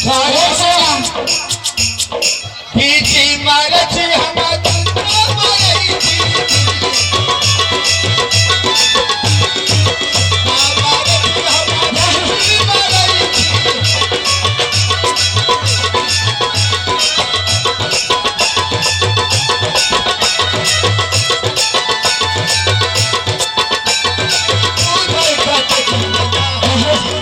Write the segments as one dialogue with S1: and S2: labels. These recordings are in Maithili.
S1: हे सैया।
S2: पीछी मारै छी हमरा कुत्ता मारै छी। मारै छी हमरा पीछी मारै छी।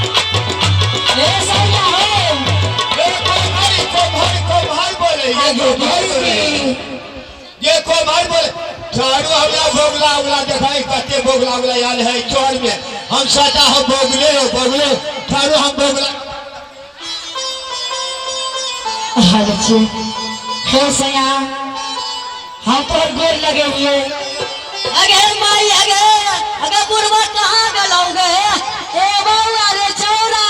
S1: हे सैया हे।
S2: ये कुम्हार बोले चारू हमरा बोगला उगला देखाई कते बोगला उगला आयल है चोर में हम सदा हम बोगले हो बोगले चारू हम बोगला।
S1: हाल छी हे सैया, हम तोहर गोर लगे हुए।
S3: अगे माई अगे अगे बुढ़वा कहाँ गेलौ गे?
S1: ए बौआ रे चौरा,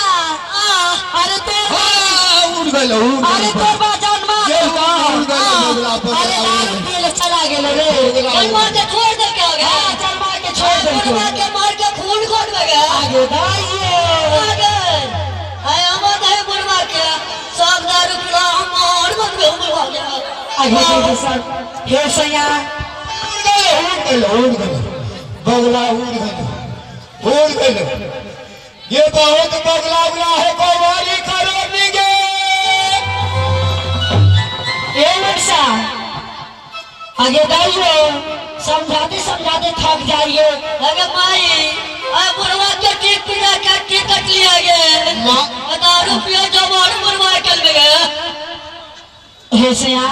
S1: अरे तो
S2: हाँ, उड़ गेलो उड़
S1: अरे
S2: गेलो।
S1: तोर बा जान मार।
S2: ये उड़ गेलो बोगला बोगला।
S1: अरे दारू पिए ले चला गेलो रे।
S3: चल मार के छोड़ दे के अगे।
S1: हाँ, चल मार के छोड़ दे।
S3: बुढ़वा के मार के खून खोट में गया।
S1: आगे दाइयो।
S3: आगे आय हम दे बुढ़वा के सब दारू पिला हम और बनबे बुढ़वा के।
S1: आगे दीदी सब हे सैया।
S2: उड़ गेलो उड़ गेलो बगला उड़ गेलो उड़ गेलो। ये बहुत बगला उगला है कोवारी करो निगे।
S1: ए मनसा आगे दाइयो, समझाते समझाते थक जाइयो।
S3: अगे माई आय बुढ़वा के टीक पिला के टीक कट लिया गे।
S2: माँ।
S3: दारू पियो जब और बुढ़वा चल में गया।
S1: हे सैया।